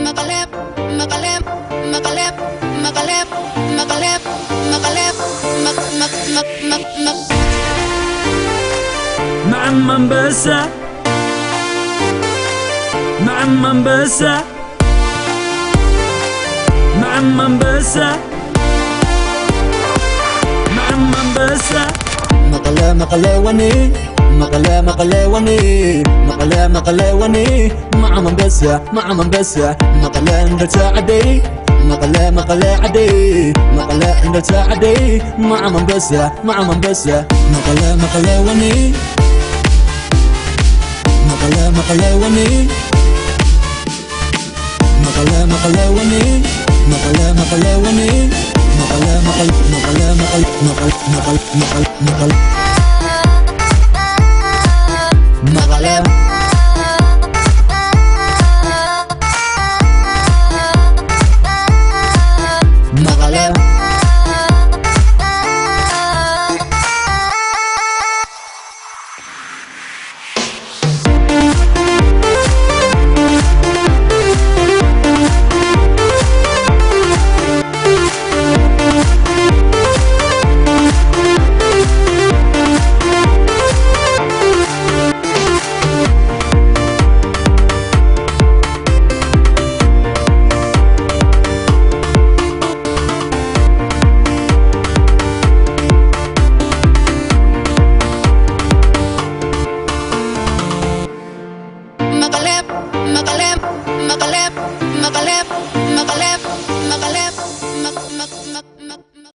መቐለ መቐለ መቐለ መቐለ መቐለ መቐለ መቐለ መቐለ መቐለ መቐለ መዓም ኣንበሳ፣ መዓም ኣንበሳ፣ መዓም ኣንበሳ፣ መዓም ኣንበሳ። መቐለ መቐለ ወኒ፣ መቐለ መቐለ ወኒ፣ መቐለ መቐለ ወኒ፣ መዓም ኣንበሳ፣ መዓም ኣንበሳ። መቐለ እንደርታ ዓደይ፣ መቐለ መቐለ ዓደይ፣ መቐለ እንደርታ ዓደይ፣ መዓም ኣንበሳ፣ መዓም ኣንበሳ። መቐለ መቐለ ወኒ፣ መቐለ መቐለ ወኒ፣ መቐለ መቐለ ወኒ፣ መቐለ መቐለ ወኒ፣ መቐለ መቐለ መቐለ መቐለ መቐለ መቐለ መቐለ መቐለ መቐለ